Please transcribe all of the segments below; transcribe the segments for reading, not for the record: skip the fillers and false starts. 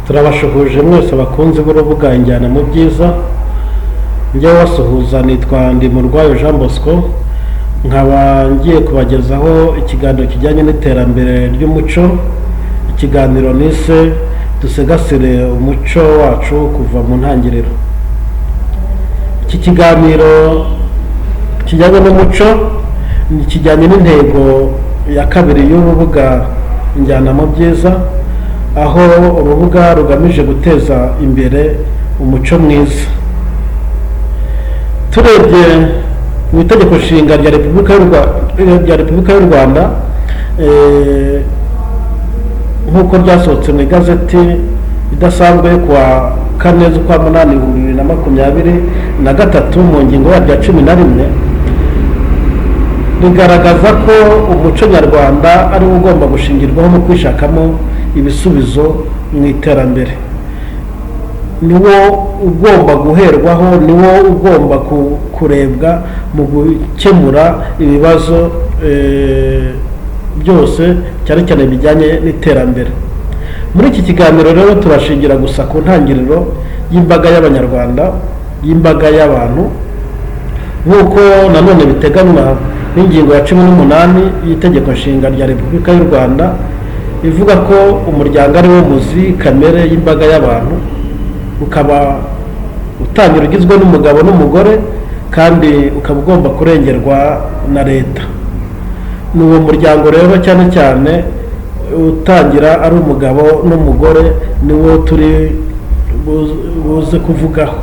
Turabashuhuje mwese abakunzi b'urubuga Injyana mu Byiza. Njyewe wasuhuza nitwa Ndimurwayo Jean Bosco, nkaba ngiye kubagezaho ikiganiro kijyanye n'iterambere ry'umuco, ikiganiro nise "Dusigasire umuco wacu kuva mu ntangiriro". Iki kiganiro kijyanye n'umuco ni kijyanye n'intego ya kabiri y'urubuga Injyana mu Byiza, aho urubuga rugamije guteza imbere umuco mwiza. Turebye mu Itegeko Nshinga rya Repubulika y'u Rwanda, nk'uko ryasohotse mu igazeti idasanzwe yo kuwa 4 z'ukwa 8 2023, mu ngingo yaryo ya 11 rigaragaza ko umuco nyarwanda ari wo ugomba gushingirwaho mu kwishakamo ibisubizo mu iterambere. Niwo ugomba guherwaho, niwo ugomba kurebwa mu gukemura ibibazo byose, cyane cyane bijyanye n'iterambere. Muri iki kiganiro rero turashingira gusa ku ntangiriro y'imbaga y'Abanyarwanda, y'imbaga y'abantu, nk'uko nanone biteganywa n'ingingo ya 18 y'Itegeko Nshinga rya Repubulika y'u Rwanda, ivuga ko umuryango ari wo muzi kamere y'imbaga y'abantu, ukaba utangira ugizwe n'umugabo n'umugore, kandi ukaba ugomba kurengerwa na leta. Ni uwo muryango rero, cyane cyane utangira ari umugabo n'umugore, niwo turi buze kuvugaho.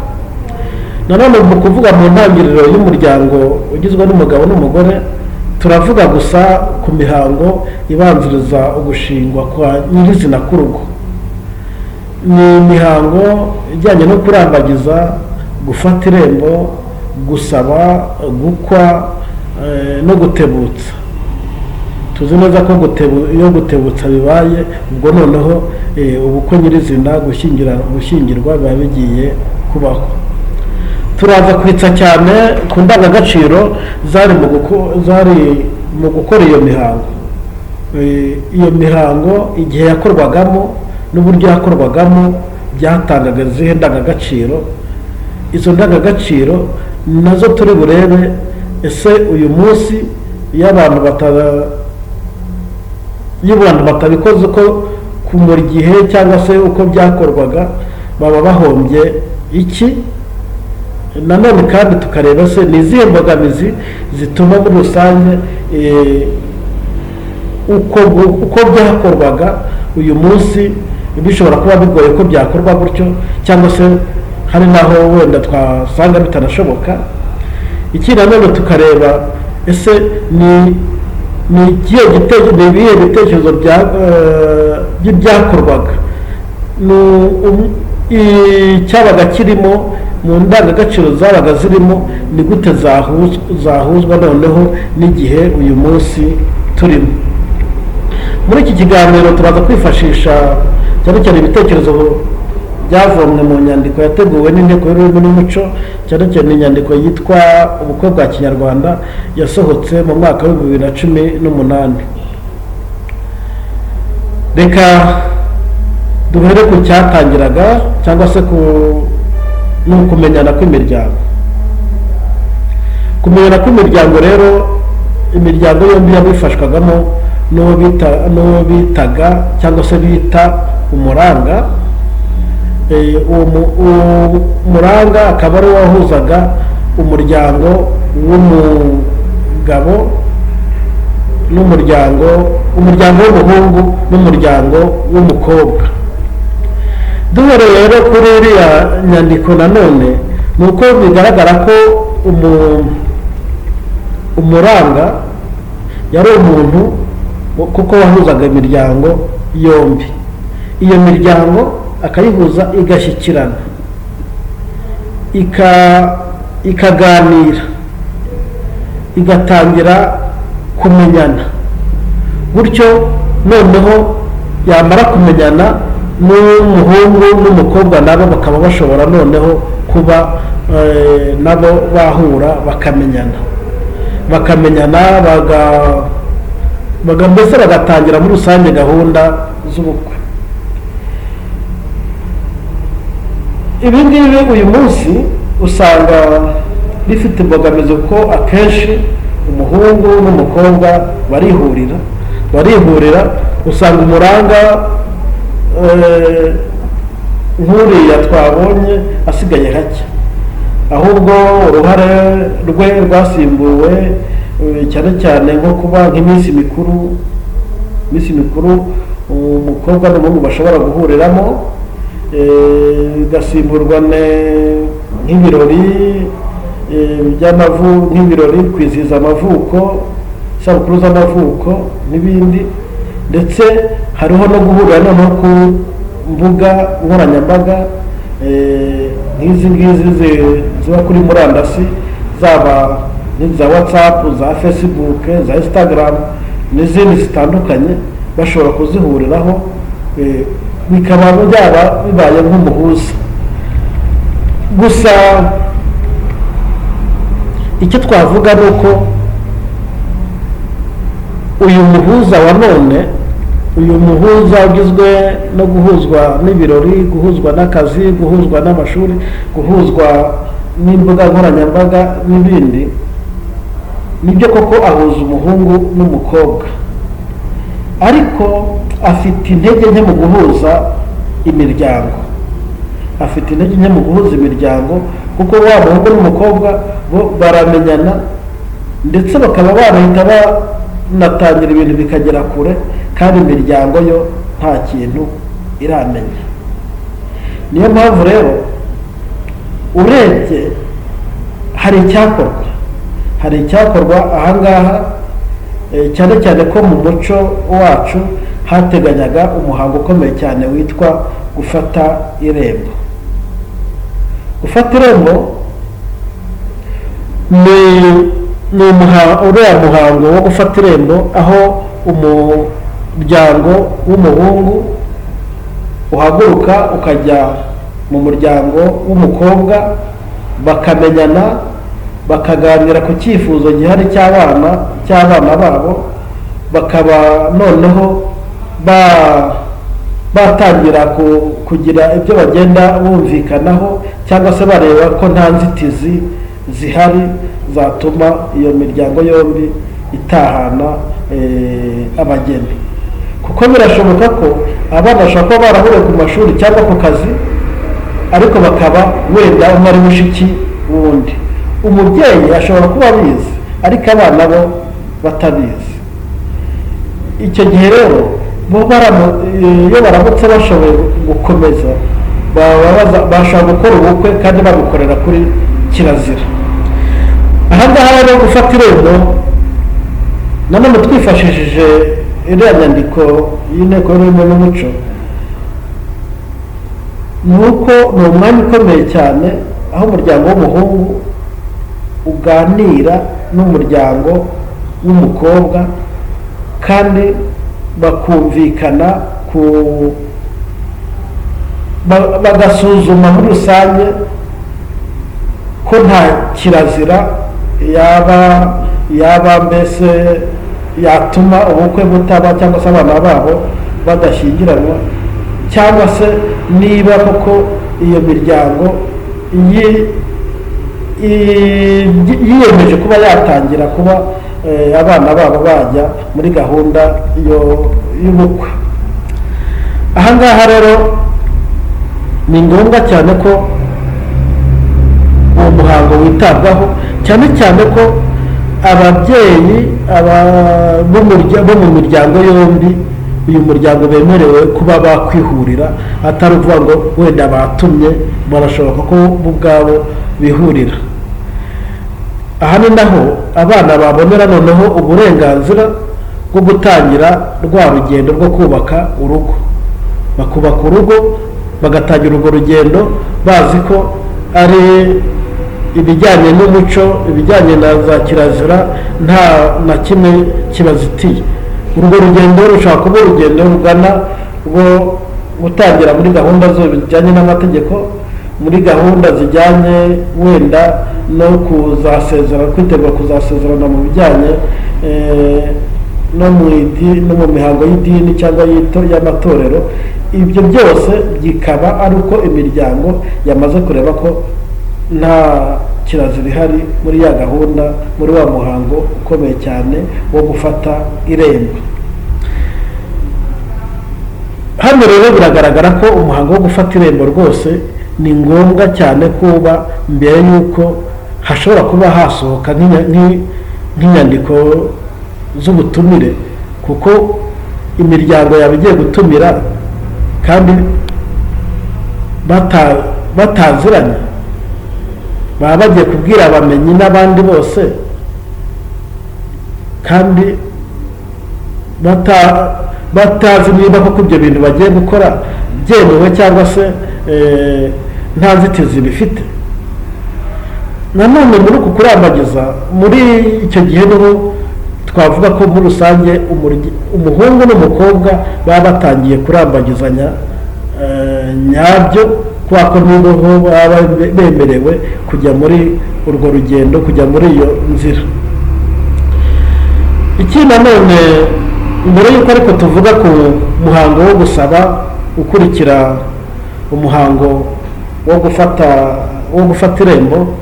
Nanone mu kuvuga mu ntangiriro y'umuryango ugizwe n'umugabo n'umugore, turavuga gusa ku mihango ibanziriza ugushingwa kwa nyirizina k'urugo. Ni imihango ijyanye no kurambagiza, gufata irembo, gusaba, gukwa no gutebutsa. Tuzi neza ko iyo gutebutsa bibaye, ubwo noneho ubukwe nyirizina, gushyingirwa biba bigiye kubaho. Turaza kwitsa cyane ku ndangagaciro zari mu gukora iyo mihango. Iyo mihango igihe yakorwagamo n'uburyo yakorwagamo byatangaga izihe ndangagaciro? Izo ndangagaciro nazo turi burebe. Ese uyu munsi iyo abantu batabikoze uko kumura igihe cyangwa se uko byakorwaga, baba bahombye iki? Nanone kandi tukareba se ni izihe mbogamizi zituma muri rusange uko byakorwaga uyu munsi bishobora kuba bigoye ko byakorwa gutyo, cyangwa se hari n'aho wenda twasanga bitanashoboka. Ikindi nanone tukareba ese ni ibihe bitekerezo by'ibyakorwaga cyabaga kirimo mu ndangagaciro zabaga zirimo, ni gute zahuzwa noneho n'igihe uyu munsi turimo. Muri iki kiganiro turaza kwifashisha cyane cyane ibitekerezo byavomwe mu nyandiko yateguwe n'Inteko y'Ururimi n'Umuco, cyane cyane inyandiko yitwa "Ubukwe bwa Kinyarwanda", yasohotse mu mwaka wa 2018. Reka duhere ku cyatangiraga, cyangwa se ku ni ukumenyana kw'imiryango. Kumenyana kw'imiryango rero, imiryango yombi yabifashwagamo n'uwo bitaga cyangwa se bita umuranga. Uwo muranga akaba ari wahuzaga umuryango w'umugabo n'umuryango, umuryango w'umuhungu n'umuryango w'umukobwa. Duhereye rero kuri iriya nyandiko, nanone ni uko bigaragara ko umuranga yari umuntu kuko wahuzaga imiryango yombi, iyo miryango akayihuza, igashyikirana, ikaganira, igatangira kumenyana gutyo. Noneho yamara kumenyana n'umuhungu n'umukobwa, nabo bakaba bashobora noneho kuba nabo bahura bakamenyana, mbese bagatangira muri rusange gahunda z'ubukwe. Ibi ngibi uyu munsi usanga bifite imbogamizi, kuko akenshi umuhungu n'umukobwa barihurira, usanga umuranga nk'uriya twabonye asigaye hake, ahubwo uruhare rwe rwasimbuwe cyane cyane nko kuba nk'iminsi mikuru, iminsi mikuru umukobwa n'umuhungu bashobora guhuriramo, bigasimburwa nk'ibirori nk'ibirori kwizihiza amavuko, isabukuru z'amavuko n'ibindi. Ndetse hariho no guhurira noneho ku mbuga nkoranyambaga nk'izi ngizi ziba kuri murandasi, zaba n'iza WhatsApp, za Facebook, za Instagram n'izindi zitandukanye, bashobora kuzihuriraho, bikaba byaba bibaye nk'umuhuza gusa. Icyo twavuga ni uko uyu muhuza wa none, uyu muhuza ugizwe no guhuzwa n'ibirori, guhuzwa n'akazi, guhuzwa n'amashuri, guhuzwa n'imbuga nkoranyambaga n'ibindi, nibyo koko ahuza umuhungu n'umukobwa, ariko afite intege nke mu guhuza imiryango. Afite intege nke mu guhuza imiryango, kuko wa muhungu n'umukobwa bo baramenyana, ndetse bakaba banahita banatangira ibintu bikagera kure, kandi imiryango yo nta kintu iramenya. Niyo mpamvu rero urebye hari icyakorwa ahangaha, cyane cyane ko mu muco wacu hateganyaga umuhango ukomeye cyane witwa gufata irembo. Gufata irembo ni uriya muhango wo gufata irembo, aho umuryango w'umuhungu uhaguruka ukajya mu muryango w'umukobwa, bakamenyana, bakaganira ku cyifuzo gihari cy'abana babo, bakaba noneho batangira kugira ibyo bagenda bumvikanaho, cyangwa se bareba ko nta nzitizi zihari zatuma iyo miryango yombi itahana abageni. Kuko birashoboka ko abana bashobora kuba barahuriye ku mashuri cyangwa ku kazi, ariko bakaba wenda umwe ari mushiki w'undi. Umubyeyi ashobora kuba abizi, ariko abana bo batabizi. Icyo gihe rero bo iyo baramutse bashoboye gukomeza, bashobora gukora ubukwe kandi babukorera kuri kirazira. Aha ngaha rero, gufata irembo, nanone twifashishije iriya nyandiko y'Inteko y'Ururimi n'Umuco, ni uko ni umwanya ukomeye cyane aho umuryango w'umuhungu uganira n'umuryango w'umukobwa, kandi bakumvikana ku bagasuzuma muri rusange ko nta kirazira yaba mbese yatuma ubukwe butaba, cyangwa se abana babo badashyingiranwa, cyangwa se niba koko iyo miryango yiyemeje kuba yatangira kuba abana babo bajya muri gahunda y'ubukwe. Aha ngaha rero ni ngombwa cyane ko uwo muhango witabwaho, cyane cyane ko ababyeyi bo mu miryango yombi, uyu muryango, bemerewe kuba bakwihurira, atari ukuvuga ngo wenda batumye, barashoboka ko bo ubwabo bihurira. Aha ni naho abana babonera noneho uburenganzira bwo gutangira rwa rugendo rwo kubaka urugo, bakubaka urugo, bagatangira urwo rugendo bazi ko ari ibijyanye n'umuco, ibijyanye na za kirazira, nta na kimwe kibazitiye. Urwo rugendo rushobora kuba urugendo rugana rwo gutangira muri gahunda zo zijyanye n'amategeko, muri gahunda zijyanye wenda no kuzasezera, kwitegura kuzasezerana mu bijyanye no mu idini, no mu mihango y'idini cyangwa y'amatorero. Ibyo byose bikaba ari uko imiryango yamaze kureba ko nta kirazira ihari muri ya gahunda, muri wa muhango ukomeye cyane wo gufata irembo. Hano rero biragaragara ko umuhango wo gufata irembo rwose ni ngombwa cyane kuba mbere y'uko hashobora kuba hasohoka nk'inyandiko z'ubutumire, kuko imiryango yaba igiye gutumira kandi bataziranye, baba bagiye kubwira abamenyi n'abandi bose kandi batazi niba koko ibyo bintu bagiye gukora byemewe cyangwa se nta nzitizi bifite. Nanone muri uku kurambagiza muri icyo gihe niho twavuga ko muri rusange umuhungu n'umukobwa baba batangiye kurambagizanya nyabyo, kubera ko nibo baba bemerewe kujya muri urwo rugendo, kujya muri iyo nzira. Ikindi nanone mbere y'uko ariko tuvuga ku muhango wo gusaba ukurikira umuhango wo gufata irembo,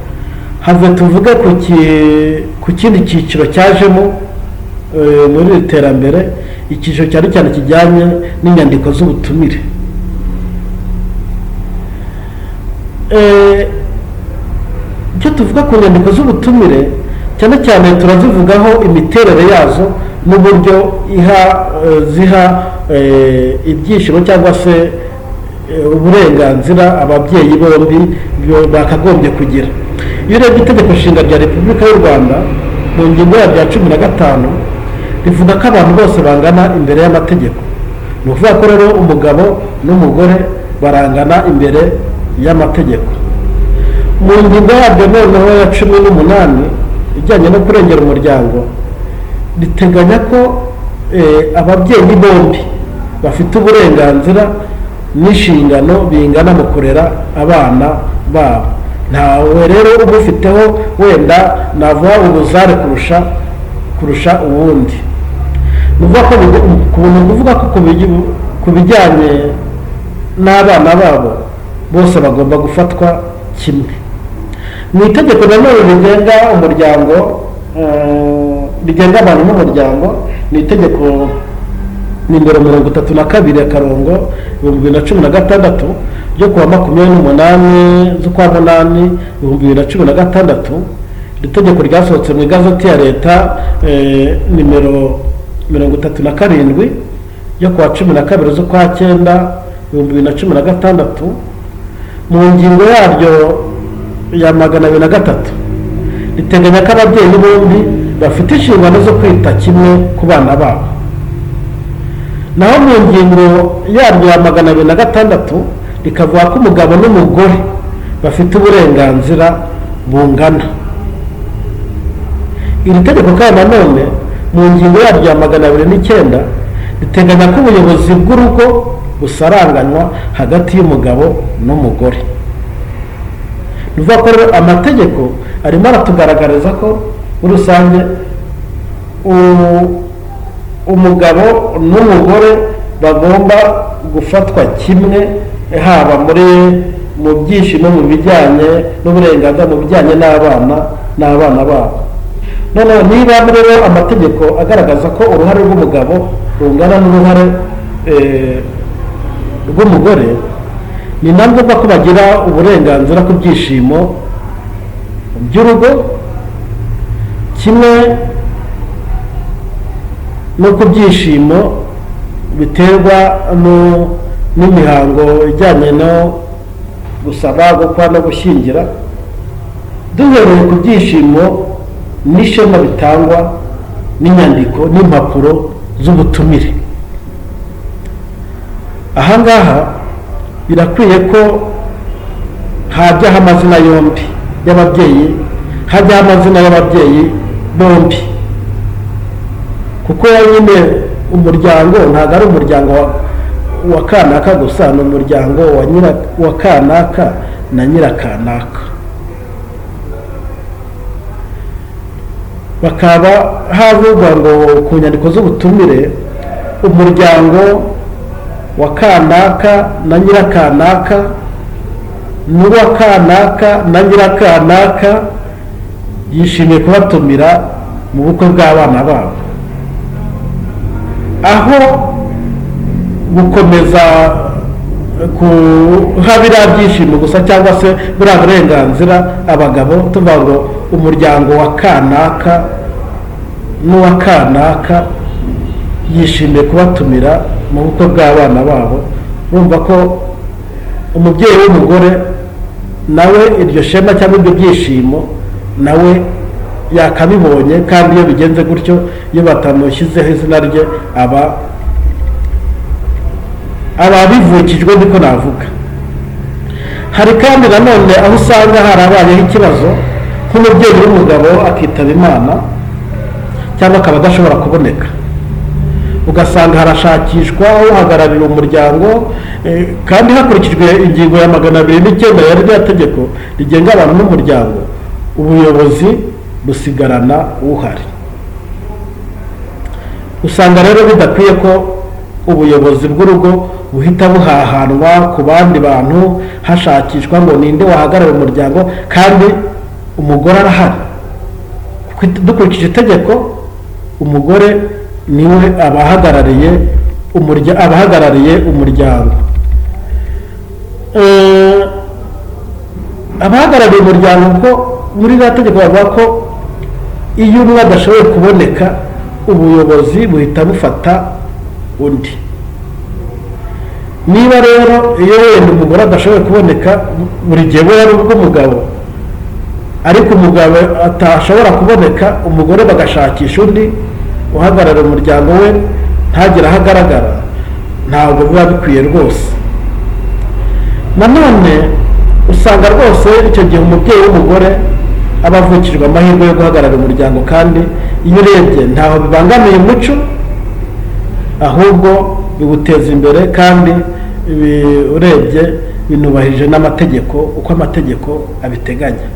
have tuvuge ku kindi cyiciro cyajemo muri iri terambere, icyiciro cyane cyane kijyanye n'inyandiko z'ubutumire. Icyo tuvuga ku nyandiko z'ubutumire cyane cyane turazivugaho imiterere yazo n'uburyo ziha ibyishimo cyangwa se uburenganzira ababyeyi bombi bakagombye kugira. Iyo urebye itegeko nshinga rya Repubulika y'u Rwanda mu ngingo yaryo ya 15 rivuga ko abantu bose bangana imbere y'amategeko. Ni ukuvuga ko rero umugabo n'umugore barangana imbere y'amategeko. Mu ngingo yaryo noneho ya 18 ijyanye no kurengera umuryango, riteganya ko ababyeyi bombi bafite uburenganzira n'inshingano bingana mu kurera abana babo. Ntawe rero ubufiteho wenda navuga ubuzare kurusha uwundi. Ni ukuvuga ko ku bijyanye n'abana babo bose bagomba gufatwa kimwe. Mu itegeko nanone rigenga umuryango, rigenga abantu n'umuryango, ni itegeko nimero 32 akarongo 2016 ryo kuwa 28 z'ukwa munani 2016. Iri tegeko ryasohotse mu igazeti ya leta nimero 37 yo kuwa 12 z'ukwa cyenda 2016. Mu ngingo yaryo ya 203 riteganya ko ababyeyi bombi bafite inshingano zo kwita kimwe ku bana babo. Naho mu ngingo yaryo ya 206 rikavuga ko umugabo n'umugore bafite uburenganzira bungana. Iri tegeko kandi nanone mu ngingo yaryo ya 209 riteganya ko ubuyobozi bw'urugo busaranganywa hagati y'umugabo n'umugore. Ni ukuvuga ko rero amategeko arimo aratugaragariza ko muri rusange umugabo n'umugore bagomba gufatwa kimwe, haba mu byishimo, mu bijyanye n'uburenganzira, mu bijyanye n'abana babo. Noneho niba rero amategeko agaragaza ko uruhare rw'umugabo rungana n'uruhare rw'umugore, ni na ngombwa ko bagira uburenganzira ku byishimo by'urugo kimwe no ku byishimo biterwa n'imihango ijyanye no gusaba, gukwa no gushyingira, duhereye ku byishimo n'ishema bitangwa n'inyandiko n'impapuro z'ubutumire. Ahangaha birakwiye ko hajyaho amazina yombi y'ababyeyi, hajyaho amazina y'ababyeyi bombi, kuko nyine umuryango ntabwo ari umuryango wa kanaka gusa, ni umuryango wa kanaka na nyirakanaka. Bakaba havugwa ngo ku nyandiko z'ubutumire umuryango wa kanaka na nyirakanaka n'uwa kanaka na nyirakanaka yishimiye kubatumira mu bukwe bw'abana babo, aho gukomeza kuha biriya byishimo gusa cyangwa se buriya burenganzira abagabo, tuvuga ngo umuryango wa kanaka n'uwa kanaka yishimiye kubatumira mu bukwe bw'abana babo. Bumva ko umubyeyi w'umugore nawe iryo shema cyangwa ibyo byishimo nawe yakabibonye, kandi iyo bigenze gutyo, iyo batamushyizeho izina rye aba bivukijwe, niko navuga. Hari kandi nanone aho usanga harabayeho ikibazo, nk'umubyeyi w'umugabo akitaba Imana cyangwa akaba adashobora kuboneka, ugasanga harashakishwa uhagararira umuryango, kandi hakurikijwe ingingo ya 209 ya rya tegeko rigenga abantu n'umuryango, ubuyobozi busigarana uhari. Usanga rero bidakwiye ko ubuyobozi bw'urugo buhita buhahanwa ku bandi bantu, hashakishwa ngo ninde wahagarara umuryango kandi umugore arahari. Dukurikije itegeko, umugore niwe abahagarariye umuryango. Abahagarariye umuryango, kuko muri ririya tegeko bavuga ko iyo umwe adashoboye kuboneka, ubuyobozi buhita bufata undi. Niba rero iyo wenda umugore adashoboye kuboneka, buri gihe we ari ubw'umugabo, ariko umugabo atashobora kuboneka, umugore bagashakisha undi uhagarara umuryango we ntagire aho agaragara, ntabwo biba bikwiye rwose. Nanone usanga rwose icyo gihe umubyeyi w'umugore aba avukijwe amahirwe yo guhagarara umuryango, kandi iyo urebye ntaho bibangamiye umuco, ahubwo biwuteza imbere, kandi urebye binubahirije n'amategeko uko amategeko abiteganya.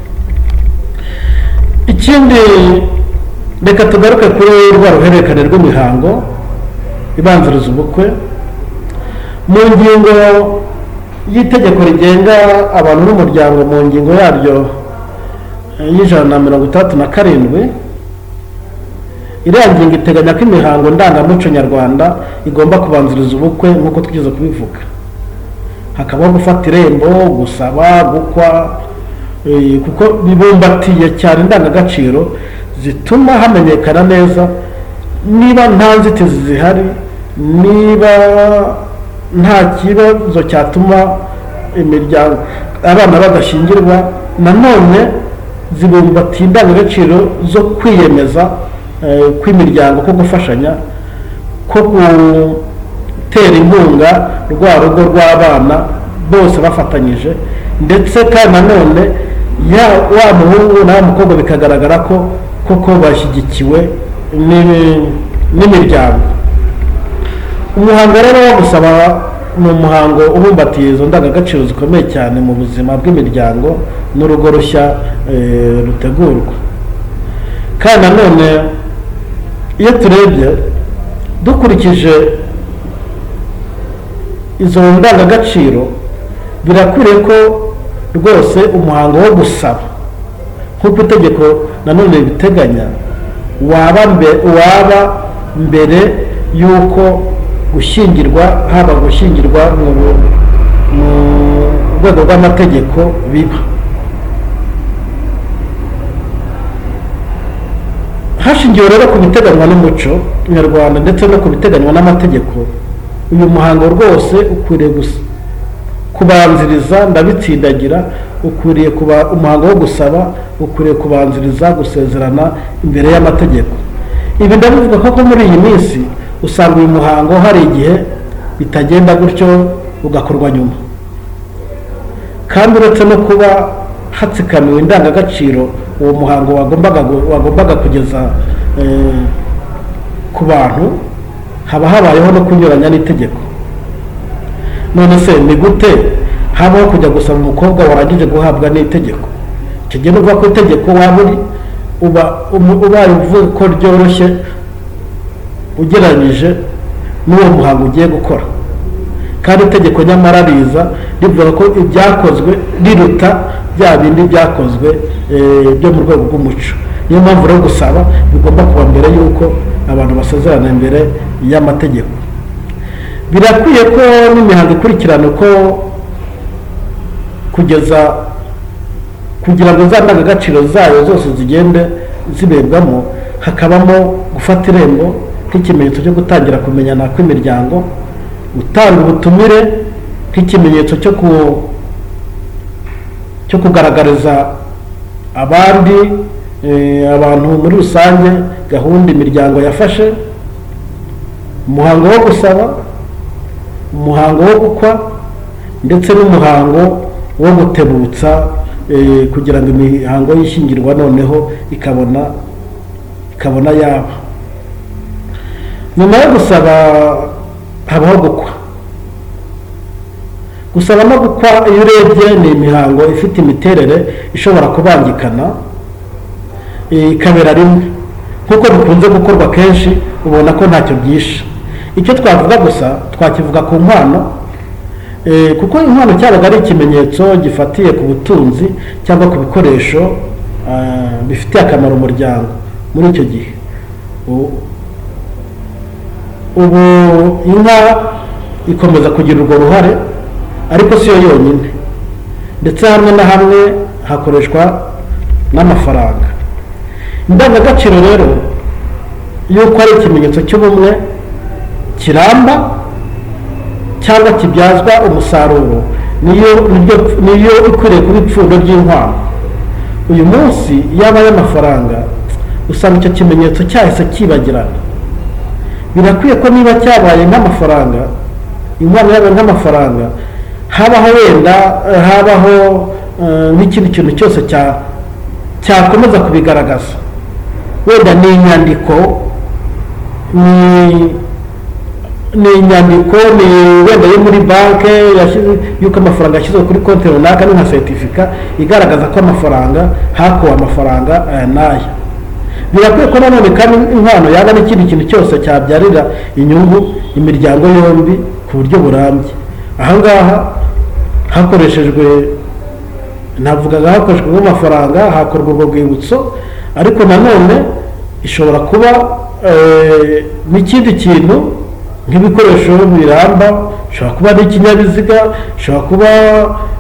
Ikindi, reka tugaruke kuri rwa ruhererekane rw'imihango ibanziriza ubukwe. Mu ngingo y'itegeko rigenga abantu n'umuryango, mu ngingo yaryo y'167, iriya ngingo iteganya ko imihango ndangamuco nyarwanda igomba kubanziriza ubukwe, nk'uko twigeze kubivuga. Hakabaho gufata irembo, gusaba, gukwa, kuko bibumbatiye cyane indangagaciro zituma hamenyekana neza niba nta nzitizi zihari, niba nta kibazo cyatuma imiryango abana badashyingirwa. Nanone zibumbatiye indangagaciro zo kwiyemeza kw'imiryango, ko gufashanya, ko gutera inkunga rwa rugo rw'abana bose bafatanyije, ndetse kandi nanone wa muhungu na wa mukobwa bikagaragara ko koko bashyigikiwe n'imiryango. Umuhango rero wo gusaba ni umuhango ubumbatiye izo ndangagaciro zikomeye cyane mu buzima bw'imiryango n'urugo rushya rutegurwa. Kandi nanone iyo turebye dukurikije izo ndangagaciro, birakwiriye ko rwose umuhango wo gusaba, nk'uko itegeko nanone ribiteganya, waba mbere y'uko gushyingirwa, haba gushyingirwa mu rwego rw'amategeko biba. Hashingiwe rero ku biteganywa n'umuco nyarwanda ndetse no ku biteganywa n'amategeko, uyu muhango rwose ukwiriye kubanziriza, ndabitsindagira, ukwiriye kuba umuhango wo gusaba ukwiriye kubanziriza gusezerana imbere y'amategeko. Ibi ndabivuga kuko muri iyi minsi usanga uyu muhango hari igihe bitagenda gutyo, ugakorwa nyuma, kandi uretse no kuba hatsikamiwe indangagaciro uwo muhango wagombaga kugeza ku bantu, haba habayeho no kunyuranya n'itegeko. None se ni gute habaho kujya gusaba umukobwa warangije guhabwa n'itegeko? Icyo gihe nuvuga ko itegeko waba uri Uba ubaye uvuga ko ryoroshye ugereranyije n'uwo muhango ugiye gukora, kandi itegeko nyamara riza rivuga ko ibyakozwe riruta bya bindi byakozwe byo mu rwego rw'umuco. Niyo mpamvu rero gusaba bigomba kuba mbere y'uko abantu basezerana imbere y'amategeko. Birakwiye ko n'imihango ikurikirana uko kugeza kugira ngo za ndangagaciro zayo zose zigende zibebwamo, hakabamo gufata irembo nk'ikimenyetso cyo gutangira kumenyana kw'imiryango, gutanga ubutumire nk'ikimenyetso cyo kugaragariza abandi abantu muri rusange gahunda imiryango yafashe, umuhango wo gusaba, umuhango wo gukwa, ndetse n'umuhango wo gutebutsa, kugira ngo imihango y'ishyingirwa noneho ikabona yaba. Nyuma yo gusaba habaho gukwa. Gusaba no gukwa, iyo urebye, ni imihango ifite imiterere ishobora kubangikana ikabera rimwe, nk'uko bikunze gukorwa kenshi. Ubona ko ntacyo byishe. Icyo twavuga gusa twakivuga ku nkwano, kuko inkwano cyabaga ari ikimenyetso gifatiye ku butunzi cyangwa ku bikoresho bifitiye akamaro umuryango muri icyo gihe. Ubu inka ikomeza kugira urwo ruhare, ariko si yo yonyine, ndetse hamwe na hamwe hakoreshwa n'amafaranga. Indangagaciro rero y'uko ari ikimenyetso cy'ubumwe kiramba cyangwa kibyazwa umusaruro niyo ikwiriye kuba ipfundo ry'inkwano. Uyu munsi iyo abaye amafaranga, usanga icyo kimenyetso cyahise kibagirana. Birakwiye ko niba cyabaye nk'amafaranga, inkwano yabaye nk'amafaranga, habaho wenda habaho n'ikindi kintu cyose cyakomeza kubigaragaza. Wenda ni inyandiko, ni inyandiko, ni wenda yo muri banki yashyize yuko amafaranga yashyizwe kuri konti runaka, ni nka certificat igaragaza ko amafaranga hakuwe amafaranga aya n'aya. Birakwiye ko nanone kandi inkwano yaba n'ikindi kintu cyose cyabyarira inyungu imiryango yombi ku buryo burambye. Ahangaha hakoreshejwe, navugaga hakoreshejwe amafaranga, hakorwa urwo rwibutso, ariko nanone ishobora kuba n'ikindi kintu nk'ibikoresho biramba, ishobora kuba n'ikinyabiziga, ishobora kuba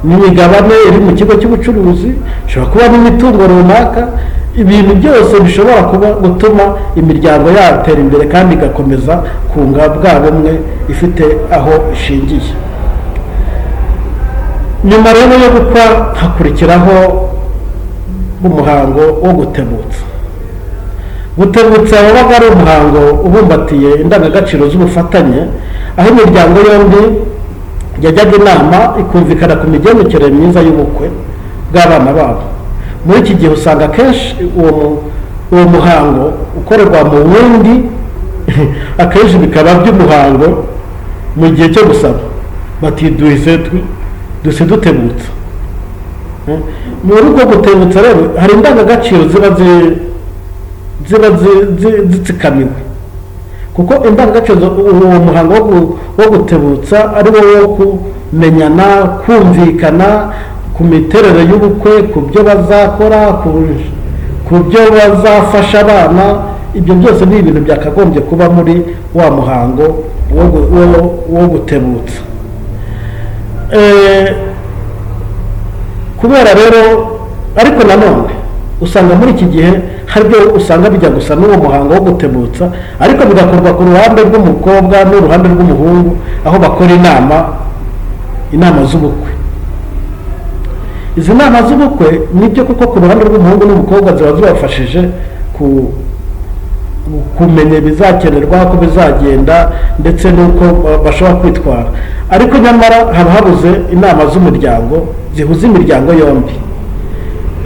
n'imigabane iri mu kigo cy'ubucuruzi, ishobora kuba n'imitungo runaka, ibintu byose bishobora kuba gutuma imiryango yatera imbere kandi igakomeza kunga bwa bumwe ifite aho ishingiye. Nyuma rero yo gukwa hakurikiraho umuhango wo gutebutsa. Gutebutsa wabaga ari umuhango ubumbatiye indangagaciro z'ubufatanye, aho imiryango yombi yajyaga inama ikumvikana ku migendekere myiza y'ubukwe bw'abana babo. Muri iki gihe usanga akenshi uwo muhango ukorerwa mu wundi, akenshi bikaba by'umuhango mu gihe cyo gusaba, bati duhise duhise dutebutsa. Muri uko gutebutsa rero hari indangagaciro ziba zitsikamiwe, kuko indangagaciro uwo muhango wo gutebutsa ari wo wo kumenyana, kumvikana ku miterere y'ubukwe, ku byo bazakora, ku byo bazafasha abana. Ibyo byose ni ibintu byakagombye kuba muri wa muhango wo gutebutsa. Kubera rero, ariko nanone usanga muri iki gihe hari ibyo usanga bijya gusa n'uwo muhango wo gutebutsa, ariko bigakorwa ku ruhande rw'umukobwa n'uruhande rw'umuhungu, aho bakora inama z'ubukwe. Izi nama z'ubukwe nibyo kuko ku ruhande rw'umuhungu n'umukobwa ziba zibafashije kumenya ibizakenerwa, uko bizagenda, ndetse n'uko bashobora kwitwara, ariko nyamara haba habuze inama z'umuryango zihuza imiryango yombi.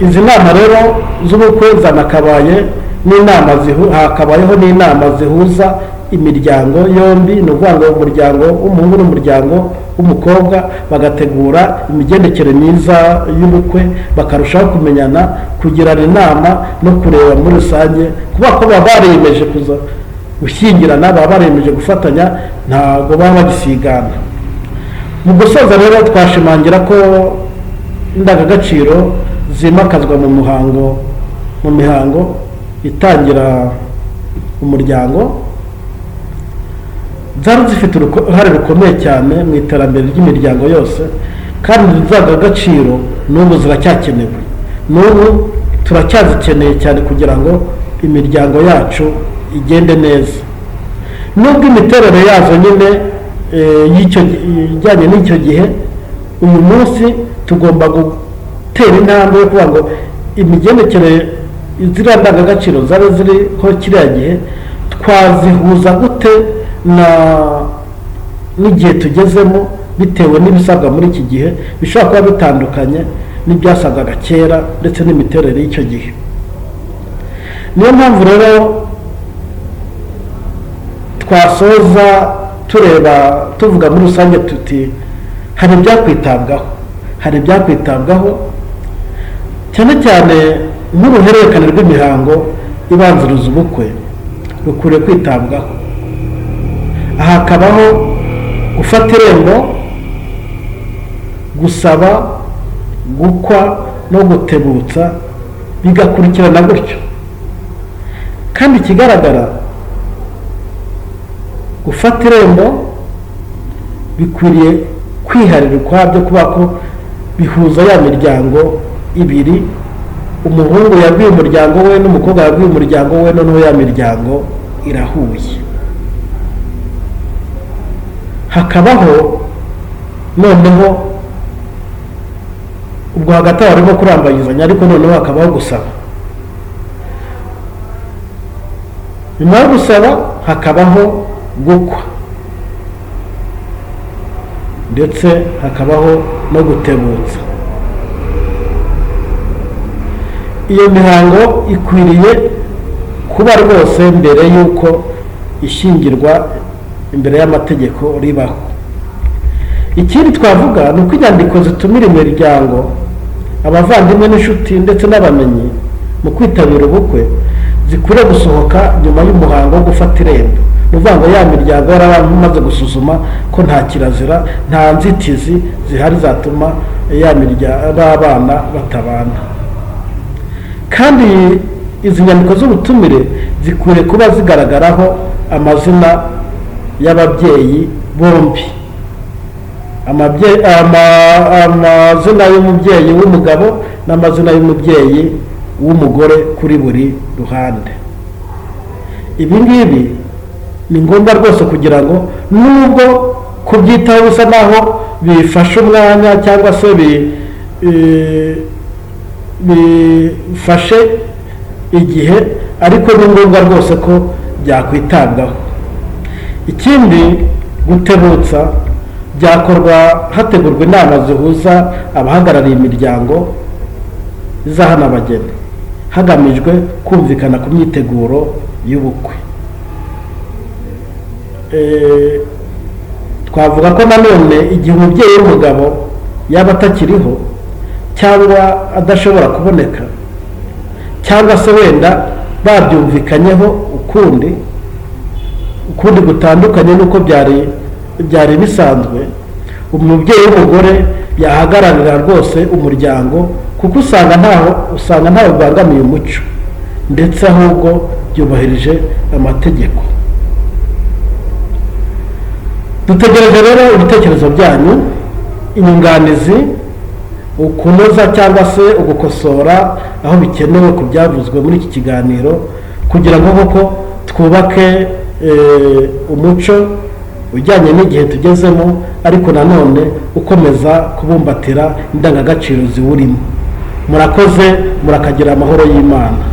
Izi nama rero z'ubukwe zanakabaye n'inama hakabayeho n'inama zihuza. imiryango yombi, ni ukuvuga ngo umuryango w'umuhungu n'umuryango w'umukobwa bagategura imigendekere myiza y'ubukwe, bakarushaho kumenyana, kugirana inama no kureba muri rusange, kubera ko baba bariyemeje kuza gushyingirana, baba bariyemeje gufatanya, ntabwo baba bagisigana. Mu gusoza rero twashimangira ko indangagaciro zimakazwa mu mihango itangira umuryango zari zifite uruhare rukomeye cyane mu iterambere ry'imiryango yose, kandi izi ndangagaciro n'ubu ziracyakenewe, n'ubu turacyazikeneye cyane kugira ngo imiryango yacu igende neza, nubwo imiterere yazo nyine ijyanye n'icyo gihe. Uyu munsi tugomba gutera intambwe yo kuvuga ngo imigendekere, ziriya ndangagaciro zari ziriho kiriya gihe, twazihuza gute na n'igihe tugezemo, bitewe n'ibisabwa muri iki gihe bishobora kuba bitandukanye n'ibyasabwaga kera ndetse n'imiterere y'icyo gihe. Niyo mpamvu rero twasoza tureba, tuvuga muri rusange tuti hari ibyakwitabwaho cyane cyane nk'uruhererekane rw'imihango ibanziriza ubukwe rukwiriye kwitabwaho. Aha hakabaho gufata irembo, gusaba, gukwa no gutebutsa, bigakurikirana gutyo. Kandi ikigaragara, gufata irembo bikwiriye kwiharira ukwabyo, kubera ko bihuza ya miryango ibiri. Umuhungu yabwiye umuryango we n'umukobwa yabwiye umuryango we, noneho ya miryango irahuye. Hakabaho noneho ubwo hagati aho harimo kurambagizanya, ariko noneho hakabaho gusaba. Nyuma yo gusaba hakabaho gukwa, ndetse hakabaho no gutebutsa. Iyo mihango ikwiriye kuba rwose mbere y'uko ishyingirwa imbere y'amategeko ribaho. Ikindi twavuga ni uko inyandiko zitumira imiryango, abavandimwe n'inshuti ndetse n'abamenyi mu kwitabira ubukwe zikwiriye gusohoka nyuma y'umuhango wo gufata irembo. Ni ukuvuga ngo ya miryango yaramaze gusuzuma ko nta kirazira, nta nzitizi zihari zatuma ya miryango b'abana batabana. Kandi izi nyandiko z'ubutumire zikwiriye kuba zigaragaraho amazina y'ababyeyi bombi, amazina y'umubyeyi w'umugabo n'amazina y'umubyeyi w'umugore kuri buri ruhande. Ibi ngibi ni ngombwa rwose kugira ngo, nubwo kubyitaho bisa naho bifashe umwanya cyangwa se bifashe igihe, ariko ni ngombwa rwose ko byakwitabwaho. Ikindi, gutebutsa byakorwa hategurwa inama zihuza abahagarariye imiryango izahana abageni, hagamijwe kumvikana ku myiteguro y'ubukwe. Twavuga ko nanone igihe umubyeyi w'umugabo yaba atakiriho cyangwa adashobora kuboneka, cyangwa se wenda babyumvikanyeho ukundi gutandukanye n'uko byari bisanzwe, umubyeyi w'umugore yahagararira rwose umuryango, kuko usanga ntaho bibangamiye umuco, ndetse ahubwo byubahirije amategeko. Dutegereje rero ibitekerezo byanyu, inyunganizi, ukunoza cyangwa se ugukosora aho bikenewe ku byavuzwe muri iki kiganiro, kugira ngo koko twubake umuco ujyanye n'igihe tugezemo, ariko nanone ukomeza kubumbatira indangagaciro ziwurimo. Murakoze, murakagira amahoro y'Imana.